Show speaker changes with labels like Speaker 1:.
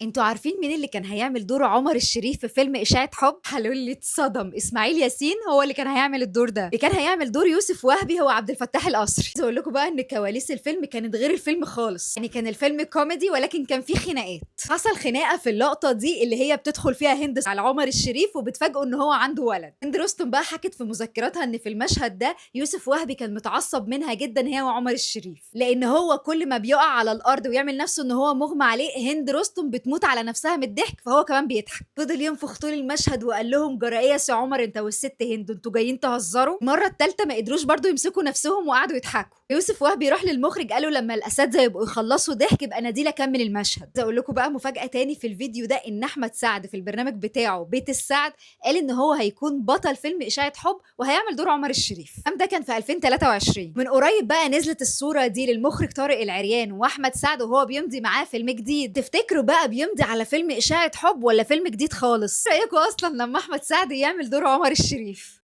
Speaker 1: انتوا عارفين مين اللي كان هيعمل دور عمر الشريف في فيلم إشاعة حب؟ هلو اللي اتصدم، اسماعيل ياسين هو اللي كان هيعمل الدور ده. اللي كان هيعمل دور يوسف وهبي هو عبد الفتاح القصري. عايزه اقول لكم بقى ان كواليس الفيلم كانت غير الفيلم خالص، يعني كان الفيلم كوميدي ولكن كان فيه خناقات. حصل خناقه في اللقطة دي اللي هي بتدخل فيها هند على عمر الشريف وبتفاجئه ان هو عنده ولد. هند رستم بقى حكت في مذكراتها ان في المشهد ده يوسف وهبي كان متعصب منها جدا هي وعمر الشريف، لان هو كل ما بيقع على الارض ويعمل نفسه ان هو مغمى عليه هند رستم بتموت على نفسها من الضحك، فهو كمان بيضحك. فضل ينفخ طول المشهد وقال لهم جرى ايه يا سي عمر انت والست هند، انتوا جايين تهزروا؟ المرة الثالثة ما قدروش برضو يمسكوا نفسهم وقعدوا يضحكوا. يوسف وهبي راح للمخرج قالوا لما الاساتذة يبقوا يخلصوا ضحك يبقى ناديله كمل المشهد. عايزه اقول لكم بقى مفاجاة تاني في الفيديو ده، ان احمد سعد في البرنامج بتاعه بيت السعد قال ان هو هيكون بطل فيلم اشاعة حب وهيعمل دور عمر الشريف. ده كان في 2023. من قريب بقى نزلت الصورة دي للمخرج طارق العريان واحمد سعد وهو بيمضي معاه فيلم جديد. تفتكروا بقى بيمضي على فيلم اشاعة حب ولا فيلم جديد خالص؟ رايكم اصلا لما احمد سعد يعمل دور عمر الشريف؟